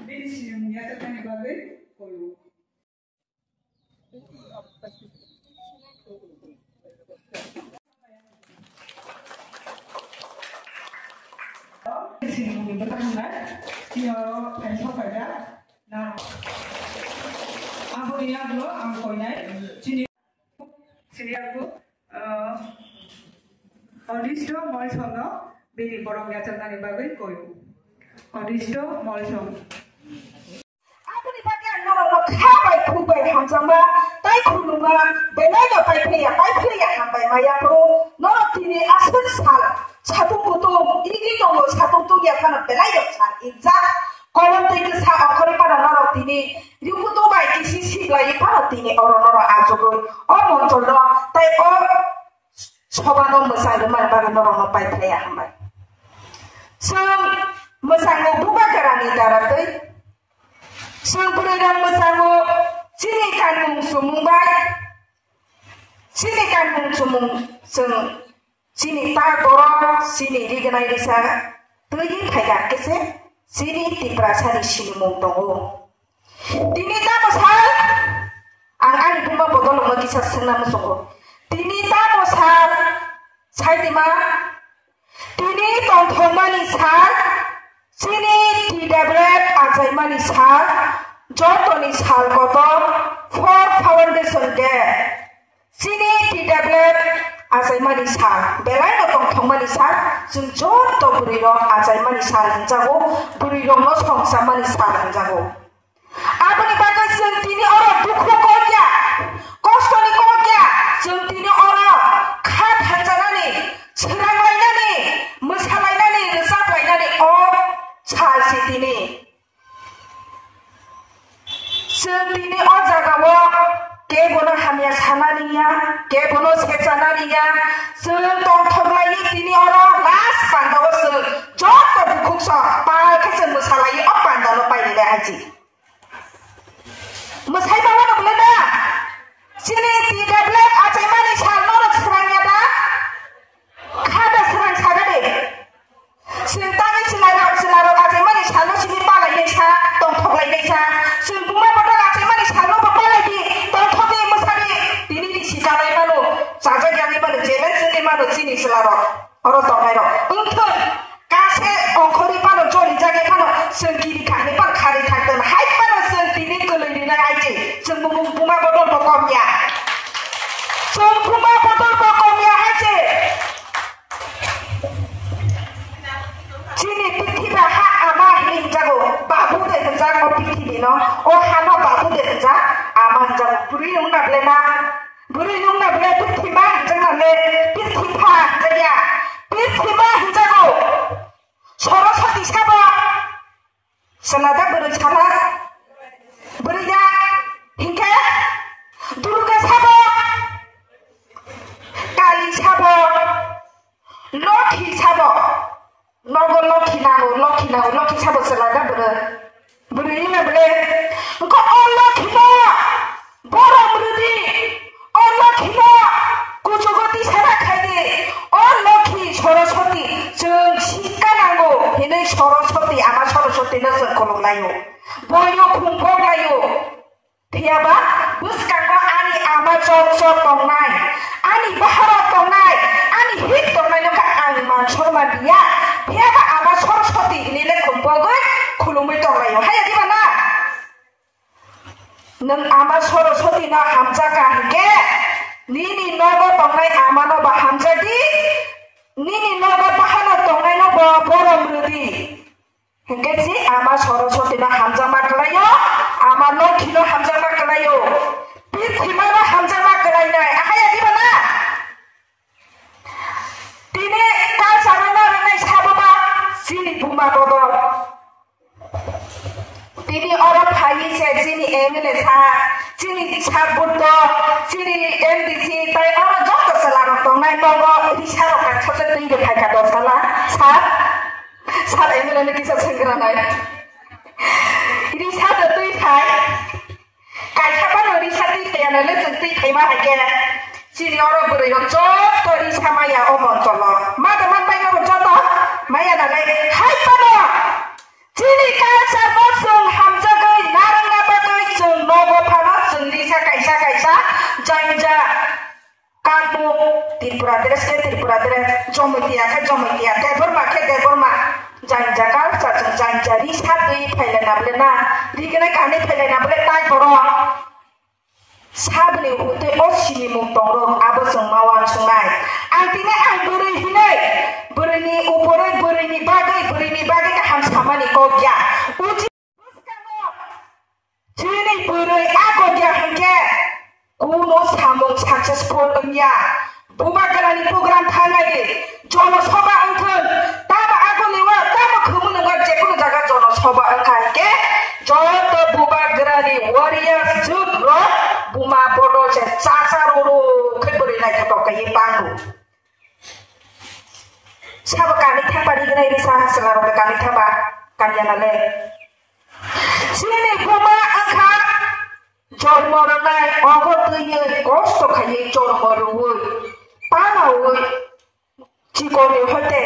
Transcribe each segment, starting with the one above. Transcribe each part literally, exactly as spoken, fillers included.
Bini sinimung yachaknani bagwi koyo. Sinimungni bwkhak wngnai, tini oro phaisa phaijak. Na, aboni yagulo ang koinai chini, chini yago, ah, Onisto Molsongno bini borok yachaknani bagwi koyo. Onisto Molsong. Aboni bagwi ang norokno kha bai khuk bai hamjakma tei khulumma belai no paiphlaiya, paiphlaiya hambai maya phuru norok tini aswk sal satung kutung igwi tongo, satung tungya phano belai no sal injak. Kolom tei kwsa okhorwi phano norok tini rikutu bai kisi siblaiwi phano tini oro norok achugwi o moncholno tei o sobano mwchang rwmani bagwi norokno paiphlaiya hambai. Chwng mwchango bubagrani dara twi, chwng bwrwirok mwchango chini kanmung chumung bai, chini kanmung chumung chwng chini ta borok chini rignai risa twiwi phaikha khe se chini Tiprasani sinimung tongo. Tini tamo sal, ang ani buma bodol wngma kisa swngna muchungo. Tini tamo sal, saidima, tini tongthokmani sal, chini T W F achaimani sal, jotoni sal kotor, four Foundation Day. Chini T W F achaimani sal, belai no tongthokmani sal, chwng joto bwrwi rok achaimani sal hwnjago, bwrwi rok no songchamani sal hwnjago. Aboni bagwi chwng tini oro dukhu kok ya, kosto ni kok ya, chwng tini oro kha thanjanani, swrang lainani, mwsa lainani, rwchap lainani o sal si tini. Chwng tini o jagao kebono hamya sanani ya, kebono sechanani ya. Chwng tongthok laiwi tini oro last pandao chwng joto bukhuk song pal khe chwng mwsa laiwi o pandano painai hai chi. Mwsai mano no bwlai na? Chini T W F achaimani sal norok swrang ya da? Kha da swrang sa da de? Chwng tangwi chwla rok, chwla rok achaimani salno simi palainai sa, tongthok lainai sa. Chwng buma bodol achaimani salno bo palai di, tongthok di, mwsa di. Tini ni si chajak mano, chajak yangwi mano, challenge wngwi mano chini chwla rok. Oro tongnai rok. Wngthok, kase ongkhorwi phano, choli jagwi phano, chwng kiri khakni phano kharwi thakton. Hai phano chwng tini kwlwi rinai hai se. Chwng bumung buma bodol bo kom ya. Chwng buma bodol bo kom ya hai se. Chini prithibi ha ama hinwi hwnjago, babu de hwnjak o prithibi no, o hano babu de hwnjak, ama hwnjago. Bwrwi wngna bwle ma, bwrwi wngna bwle prithibi ma hwnjakna le, prithibi pha hwnjakya, prithibi ma hwnjago. Soroswati sabo, Chwla da bwrwi sala? Bwrwi da? Hinkhe Durga sabo? Kali sabo? Lokhi sabo? Nogo Lokhi nango, Lokhi nango, Lokhi sabo chwla da bwrwi? Bwrwi wngna bwle? Hwnkhe o Lokhi no Borom rwdi, o Lokhino kuchugo tisana khaidi, o Lokhi Soroswati, chwng sikka nango hinwi Soroswati, Ama Soroswatino chwng khulumlaio, boino khum boklaio. Phiyaba bwskango ani ama chok chok tongnai, ani baharo tongnai, ani hik tongnaino kha ang mansor manliya, phiyaba Ama Soroswati hinwi le khum bogwi khulumwi tonglaio. Haiya diba na? Nwng Ama Soroswatino hamjakha hinkhe, nini nogo tongnai amano bo hamjakdi, nini nogo bahano tongnaino bo borom rwdi. Hinkhe si Ama Soroswatino hamjakma kwlaio, Ama Lokhino hamjakma kwlaio, pithimano hamjakma kwlainai. Ahaya diba na? Tini culture-o narwknai sabo ba chini buma bodol. Tini oro phaiwi se chini M L A sa, chini sa Buddho, chini M D C, tai oro joto chwlarok tongnai nogo risa rok kha thokjak twi de phaikha do sala, sir, sir M L A ni kisa swngranai. Risa do twi phai. Kaisa phano risa twi phaiya naile chwng twi phaima hai khe. Chini oro bwrwi rok joto risa maya o moncholo. Ma da man bai no joto maya naile hai phano chini culture no Jomoi tiya khe jomoi tiya, Debbarma khe Debbarma. Jang jaga sa jang jang jari sa twi phailai na bole na. Rigene kani phailai na bole tai borok. Saboni hwtwi o sinimung tongrok abo chwng ma uansuknai. Ang tini ang bwrwi hinwi, bwrwini upore bwrwini bagwi, bwrwini bagwi kaham samani kok ya. Uchi bwskango chini bwrwi a kok ya hinkhe kuno samung successful wngya. Bubagrani program thangnai di, jono soba wngthun, tamo agoni wa, tamo khumuni wa, jekunu jaga jono soba wngkha hinkhe, joto Bubagrani warriors youth rok buma bodol se chacha roro khe bwrwi naithotok kaiwi pango. Sabo kami thangba rignai risa hasla rok kami thangba kanya nale. Chini buma wngkha jormo rwnai, obo twiwi kosto khaiwi jormo rwui, panaui, chikoni hoite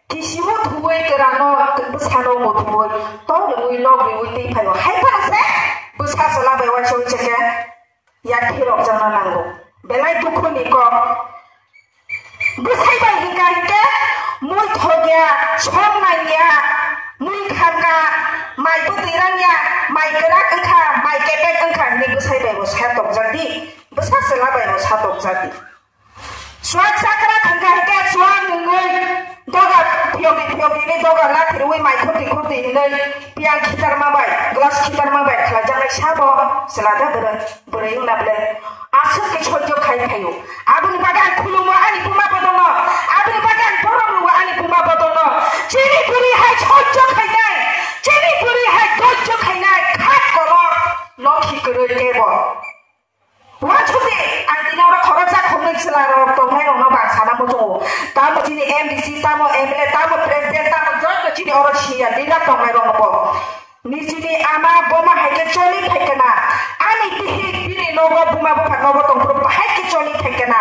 kisimo thuwi kerano bwsano muthuwi, tor rwui, log rwui twi phaio. Hai phano se bwsa chwla bai uaisa uaisa khe yak phirok jakna nango. Belai dukhuni kok. Bwsai bai hinka hinkhe mui thokya, som nangya, mui khamka, mai bwtwi rangya, mai kwrak wngkha, mai kepek wngkha hinwi bwsai bai bo sa tokjak di, bwsa chwla bai bo sa tokjak di. Suak sakra thangkha hinkhe suak nungwi doga phiyokdi phiyokdi ni doga lathi rwi mai khurti khurti hinwi piyang khitarma bai, glass khitarma bai khlaijaknai sabo chwla da bwrwi. Bwrwi wngna bwle aswk khe sojjo khai phaio. Aboni bagwi ang khulumo ani buma bodolno, aboni bagwi ang borom rwo ani buma bodolno. Chini bwrwi hai sojjo khainai, chini bwrwi hai dojjo khainai, khat kolok lokhi kwrwi kebo. Uansukdi ang tini oro khoroksa khornwi chwla rok tongnai rokno bang sana muchungo. Tamo chini M D C, tamo M L A, tamo president, tamo joto chini oro senior leader tongnai rokno bo. Nijini ama boma hai khe choli phai kana. Ani bihik bini nogo buma bupha nogo tongphuru bahai khe choli phai kana.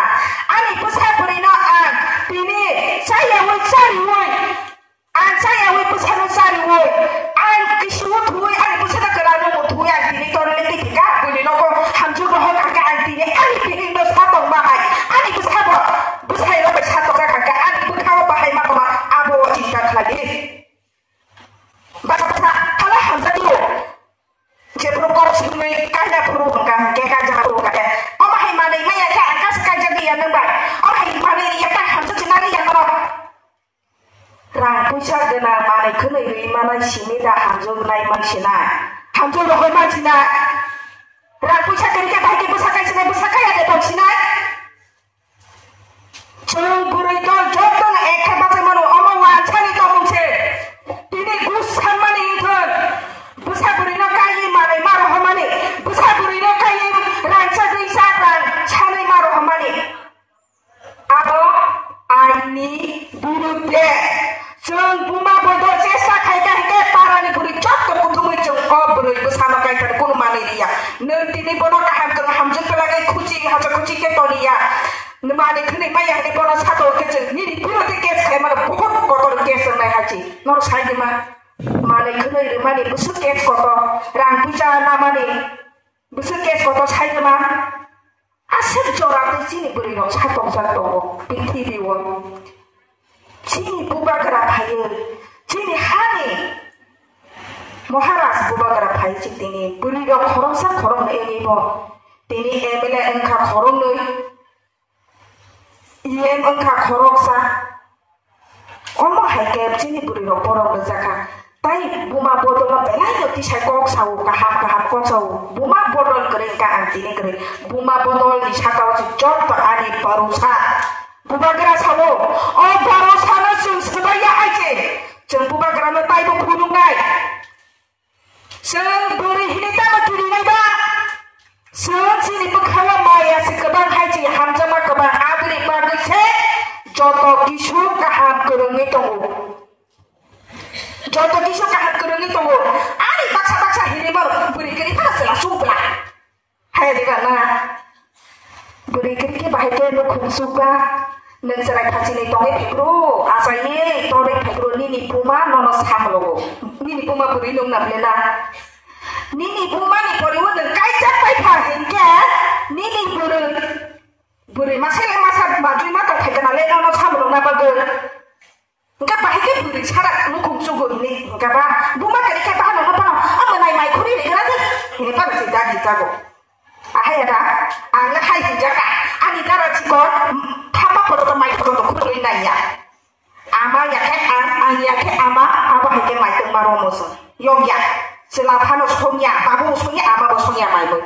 Ani bwsa bwrwino ang tini chayaui chariui, ang chayaui bwsano chariui, ang kisiui thuui, ani bwsano kwlano muthuui ang tini torele twi thika. Buini nogo hamjwk rohor kha khe ang tini ani bihikno sa tong bahai. Ani bwsabo bwsai rok bai sa tong kha khe ani bwkhao bahai ma tongma abo chinta khlai di. Basa basa khala hamjakgo. Jephuru kok swnwi kaina phuru hwnkha hwnkhe kaijak phuru hwnkha khe. Omo hai manwi maya khe ang kasa kaijagwi ya nwng bai. Omo hai manwi riya ta hamjak se nari ya norok. Rang puisa gwnang manwi khwnwi rwi manai simi da hamjak nai man sinai. Hamjak rohor man sinai. Rang puisa kwrwi khe bahai khe bwsa kai sinai, bwsa kaya de tong sinai. Chwng bwrwi dol jotono ek khe bachai mano, omo wansani tongmung se. Tini gus sanmani wngthon. Bwsa bwrwino kaiwi manwi ma rohormani, bwsa bwrwino kaiwi rangchak rijak rang sanwi ma rohormani. Abo aini birudde. Chwng buma bodol chesta khaikha hinkhe parani bwrwi jotto kuthumwi chwng o bwrwi bwsano kaithar kunu manwi riya. Nwng tini bono kaham kwrwng hamjwk twlagwi khuchi hacha khuchi khe toniya. Nwng manwi khwnwi maya hinwi bono sato khe chwng nini birudde case khaimano, bohot kotor case wngnai hachi. Norok sai di ma. Manwi khwnwi rwmani bwswk case kotor, rang puisa namani bwswk case kotor sai di ma. Aswk jora tei chini bwrwi rok sa tongsa tongo prithibi o. Chini bubagra phaiwi, chini hani Maharaj bubagra phai chi tini bwrwi rok khoroksa khoroknwi wngwi bo. Tini M L A wngkha khoroknwi, E M wngkha khoroksa. Omo hai khe chini bwrwi rok borok rwjakha. Tai buma bodol no belai no tisai kok sao, kaham kaham kok sao. Buma bodol kwrwi wngkha ang tini kwrwi. Buma bodol ni saka o se jotto ani bharosa. Bubagra sao, o bharosa no chwng swbai ya hai se. Chwng bubagra no taibo phunuknai. Chwng bwrwi hinwi tamo kirinai ba? Chwng chini bwkhao maya se kwbang hai se hamjakma kwbang, aboni bagwi se joto kisu kaham kwrwngwi tongo. Joto kisu kaham kwrwngwi tongo. Ani baksa baksa hinwi mano bwrwi kwrwi phano chwla chubla. Hai de ba na. Bwrwi kwrwi khe bahai khe nukhung chukba. Nwng chwrai phachini tongwi phaikro, achaiwi tongwi phaikro, nini buma nono samlogo. Nini buma bwrwi nung na ble na. Nini bumani poriwo nwng kaijak pai kha hinkhe nini bwrwi. Bwrwi masa le masa Bajui ma tong phaikana le nono samung na bagwi. Hingke bahai ke bwrwi sara nukhung chugwi hini hingke ba buma kari khe bahai nono phano a mwnai mai khuri ri gra di hini phano se dadi jago. Ahai ada ang le hai hinjaka ani dara chikon thapa poro to mai poro to khuri nai ya. Ama ya khe ang, ang ya khe ama, abo hai khe mai tongma romo se. Yong ya. Chwla phano song ya, babu song ya, ama bo song ya mai bo.